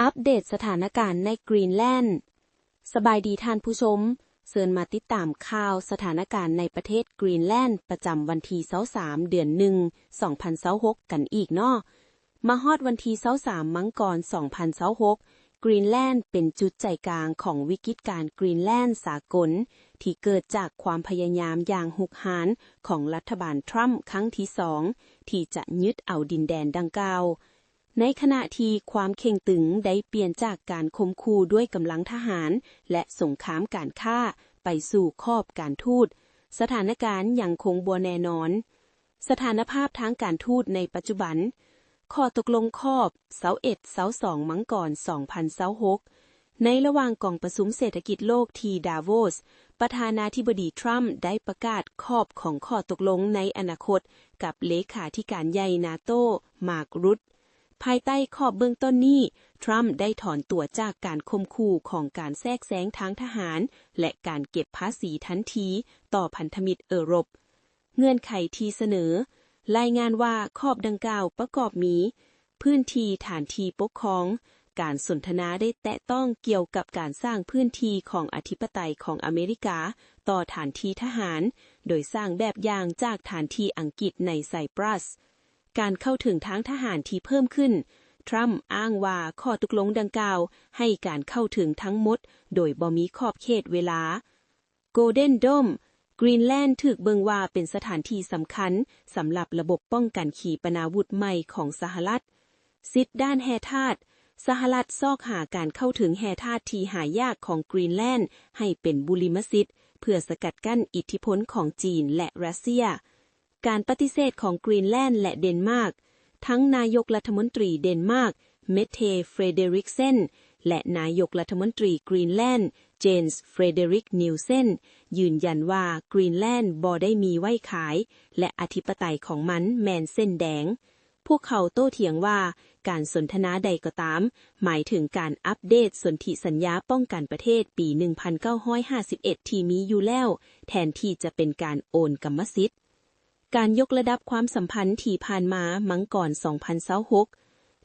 ອັບເດດສະຖານະການໃນກຣີນແລນ. ສະບາຍດີທ່ານຜູ້ຊົມ, ເຊີນມາຕິດຕາມຂ່າວສະຖານະການໃນປະເທດກຣີນແລນ ປະຈຳວັນທີຊາວສາມ ເດືອນໜຶ່ງ ສອງພັນຊາວຫົກ ກັນອີກເນາະ. ມາຮອດວັນທີຊາວສາມ ມັງກອນ ສອງພັນຊາວຫົກ, ກຣີນແລນເປັນຈຸດໃຈກາງຂອງວິກິດການກຣີນແລນສາກົນ ທີ່ເກີດຈາກຄວາມພະຍາຍາມຢ່າງຮຸກຮານຂອງລັດຖະບານທຣຳຄັ້ງທີສອງ ທີ່ຈະຍຶດເອົາດິນແດນດັ່ງກ່າວ. ໃນຂະນະທີ່ຄວາມເຄັ່ງຕຶງໄດ້ປ່ຽນຈາກການຂົ່ມຂູ່ດ້ວຍກຳລັງທະຫານ ແລະ ສົງຄາມການຄ້າ ໄປສູ່ຂອບການທູດ, ສະຖານະການຍັງຄົງບໍ່ແນ່ນອນ. ສະຖານະພາບທາງການທູດໃນປັດຈຸບັນ. ຂໍ້ຕົກລົງຂອບ ຊາວເອັດ ຊາວສອງ ມັງກອນ ສອງພັນຊາວຫົກ. ໃນລະຫວ່າງກອງປະຊຸມເສດຖະກິດໂລກທີ່ດາໂວສ, ປະທານາທິບໍດີທຣຳໄດ້ປະກາດຂອບຂອງຂໍ້ຕົກລົງໃນອະນາຄົດກັບເລຂາທິການໃຫຍ່ນາໂຕ ມາກ ຣູດ. ພາຍໃຕ້ຂອບເບື້ອງຕົ້ນນີ້, ທຣຳໄດ້ຖອນຕົວຈາກການຂົ່ມຂູ່ຂອງການແຊກແຊງທາງທະຫານ ແລະ ການເກັບພາສີທັນທີຕໍ່ພັນທະມິດເອີຣົບ. ເງື່ອນໄຂທີ່ສະເໜີ. ລາຍງານວ່າຂອບດັ່ງກ່າວປະກອບມີ ພື້ນທີ່ຖານທີ່ປົກຄອງ. ການສົນທະນາໄດ້ແຕະຕ້ອງກ່ຽວກັບການສ້າງພື້ນທີ່ຂອງອະທິປະໄຕຂອງອາເມລິກາຕໍ່ຖານທີ່ທະຫານ, ໂດຍສ້າງແບບຢ່າງຈາກຖານທີ່ອັງກິດໃນໄຊປຣັສ. ການເຂົ້າເຖິງທາງທະຫານທີ່ເພີ່ມຂຶ້ນ. ທຣຳອ້າງວ່າຂໍ້ຕົກລົງດັ່ງກ່າວໃຫ້ການເຂົ້າເຖິງທັງໝົດໂດຍບໍ່ມີຂອບເຂດເວລາ. ໂກລເດັນໂດມ. ກຣີນແລນຖືກເບິ່ງວ່າເປັນສະຖານທີ່ສຳຄັນສຳລັບລະບົບປ້ອງກັນຂີປະນາວຸດໃໝ່ຂອງສະຫະລັດ. ສິດດ້ານແຮ່ທາດ. ສະຫະລັດຊອກຫາການເຂົ້າເຖິງແຮ່ທາດທີ່ຫາຍາກຂອງກຣີນແລນໃຫ້ເປັນບຸລິມະສິດ ເພື່ອສະກັດກັ້ນອິດທິພົນຂອງຈີນ ແລະ ຣັດເຊຍ. ການປະຕິເສດຂອງກຣີນແລນ ແລະ ເດນມາກ. ທັງນາຍົກລັດຖະມົນຕີເດນມາກ ເມດເທ ເຟຣເດຣິກເຊັນ ແລະ ນາຍົກລັດຖະມົນຕີກຣີນແລນ ເຈນ ເຟຣເດຣິກ ນິວເຊັນ ຢືນຢັນວ່າກຣີນແລນບໍ່ໄດ້ມີໄວ້ຂາຍ ແລະ ອະທິປະໄຕຂອງມັນແມ່ນເສັ້ນແດງ. ພວກເຂົາໂຕ້ຖຽງວ່າການສົນທະນາໃດກໍຕາມ ໝາຍເຖິງການອັບເດດສົນທິສັນຍາປ້ອງກັນປະເທດປີໜຶ່ງພັນເກົ້າຮ້ອຍຫ້າສິບເອັດທີ່ມີຢູ່ແລ້ວ ແທນທີ່ຈະເປັນການໂອນກຳມະສິດ. ການຍົກລະດັບຄວາມສຳພັນທີ່ຜ່ານມາ ມັງກອນ ສອງພັນຊາວຫົກ.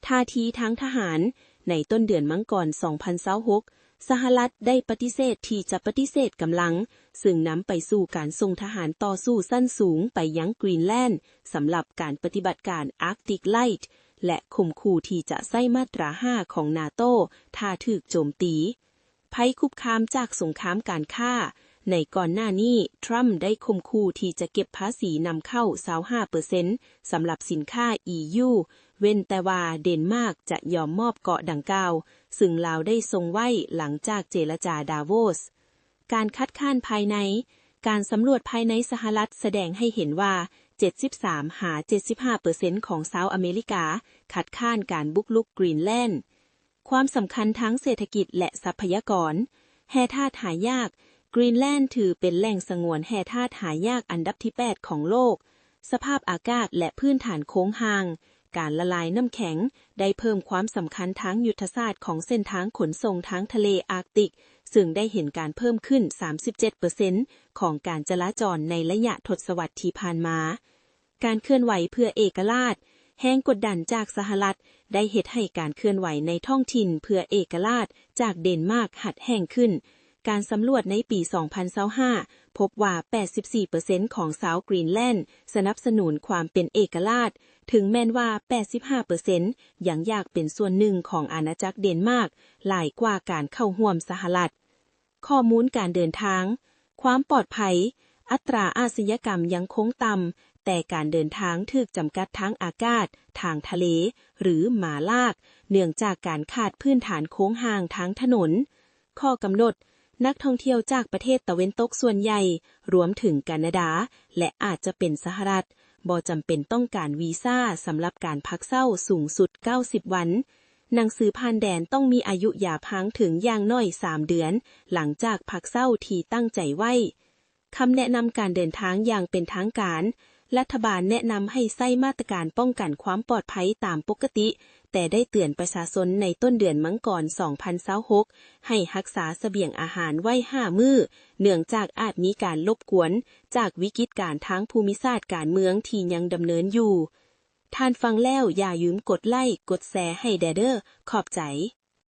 ທ່າທີທາງທະຫານ. ໃນຕົ້ນເດືອນມັງກອນ ສອງພັນຊາວຫົກ, ສະຫະລັດໄດ້ປະຕິເສດທີ່ຈະປະຕິເສດກຳລັງ, ຊຶ່ງນຳໄປສູ່ການສົ່ງທະຫານຕໍ່ສູ້ຊັ້ນສູງໄປຍັງກຣີນແລນ ສຳລັບການປະຕິບັດການ Arctic Light ແລະ ຂົ່ມຂູ່ທີ່ຈະໃຊ້ມາດຕາຫ້າຂອງນາໂຕ ຖ້າຖືກໂຈມຕີ. ໄພຄຸກຄາມຈາກສົງຄາມການຄ້າ. ໃນກ່ອນໜ້ານີ້, ທຣຳໄດ້ຂົ່ມຂູ່ທີ່ຈະເກັບພາສີນຳເຂົ້າ ຊາວຫ້າເປີເຊັນ ສຳລັບສິນຄ້າ ອີ ຢູ ເວັ້ນແຕ່ວ່າເດນມາກຈະຍອມມອບເກາະດັ່ງກ່າວ, ຊຶ່ງລາວໄດ້ສົ່ງໄວ້ຫຼັງຈາກເຈລະຈາດາໂວສ. ການຄັດຄ້ານພາຍໃນ. ການສຳຫຼວດພາຍໃນສະຫະລັດສະແດງໃຫ້ເຫັນວ່າ ເຈັດສິບສາມຫາເຈັດສິບຫ້າເປີເຊັນຂອງຊາວອາເມລິກາຄັດຄ້ານການບຸກລຸກກຣີນແລນ. ຄວາມສຳຄັນທາງເສດຖະກິດ ແລະ ຊັບພະຍາກອນ. ແຮ່ທາດຫາຍາກ. ກຣີນແລນຖືເປັນແຫຼ່ງສະຫງວນແຮ່ທາດຫາຍາກອັນດັບທີແປດຂອງໂລກ. ສະພາບອາກາດ ແລະ ພື້ນຖານໂຄງຮ່າງ. ການລະລາຍນ້ຳແຂງໄດ້ເພີ່ມຄວາມສຳຄັນທາງຍຸດທະສາດຂອງເສັ້ນທາງຂົນສົ່ງທາງທະເລອາກຕິກ, ຊຶ່ງໄດ້ເຫັນການເພີ່ມຂຶ້ນສາມສິບເຈັດເປີເຊັນຂອງການຈະລາຈອນໃນໄລຍະທົດສະວັດທີ່ຜ່ານມາ. ການເຄື່ອນໄຫວເພື່ອເອກະລາດ. ແຮງກົດດັນຈາກສະຫະລັດໄດ້ເຮັດໃຫ້ການເຄື່ອນໄຫວໃນທ້ອງຖິ່ນເພື່ອເອກະລາດຈາກເດນມາກຫັດແຫ້ງຂຶ້ນ. ການສຳຫຼວດໃນປີສອງພັນຊາວຫ້າ ພົບວ່າແປດສິບສີ່ເປີເຊັນຂອງຊາວກຣີນແລນສະໜັບສະໜູນຄວາມເປັນເອກະລາດ, ເຖິງແມ່ນວ່າແປດສິບຫ້າເປີເຊັນຍັງຢາກເປັນສ່ວນໜຶ່ງຂອງອານາຈັກເດນມາກຫຼາຍກວ່າການເຂົ້າຮ່ວມສະຫະລັດ. ຂໍ້ມູນການເດີນທາງ. ຄວາມປອດໄພ. ອັດຕາອາຊະຍາກຳຍັງຄົງຕ່ຳ, ແຕ່ການເດີນທາງຖືກຈຳກັດທາງອາກາດ, ທາງທະເລ ຫຼື ໝາລາກ, ເນື່ອງຈາກການຂາດພື້ນຖານໂຄງຮ່າງທາງຖະໜົນ. ຂໍ້ກຳນົດ. ນັກທ່ອງທ່ຽວຈາກປະເທດຕາເວັນຕົກສ່ວນໃຫຍ່, ລວມເຖິງການາດາ ແລະ ອາດຈະເປັນສະຫະລັດ, ບໍ່ຈຳເປັນຕ້ອງການວີຊາສຳລັບການພັກເຊົາສູງສຸດເກົ້າສິບວັນ. ໜັງສືຜ່ານແດນຕ້ອງມີອາຍຸຢາວພາງເຖິງຢ່າງໜ້ອຍສາມເດືອນ ຫຼັງຈາກພັກເຊົາທີ່ຕັ້ງໃຈໄວ້. ຄຳແນະນຳການເດີນທາງຢ່າງເປັນທາງການ. ລັດຖະບານແນະນຳໃຫ້ໃຊ້ມາດຕະການປ້ອງກັນຄວາມປອດໄພຕາມປົກກະຕິ, ແຕ່ໄດ້ເຕືອນປະຊາຊົນໃນຕົ້ນເດືອນມັງກອນ ສອງພັນຊາວຫົກ ໃຫ້ຮັກສາສະບຽງອາຫານໄວ້ຫ້າມື້, ເນື່ອງຈາກອາດມີການລົບກວນຈາກວິກິດການທາງພູມິສາດການເມືອງທີ່ຍັງດຳເນີນຢູ່. ທ່ານຟັງແລ້ວຢ່າລືມກົດໄລ້, ກົດແຊໃຫ້ແດ່ເດີ້. ຂອບໃຈ.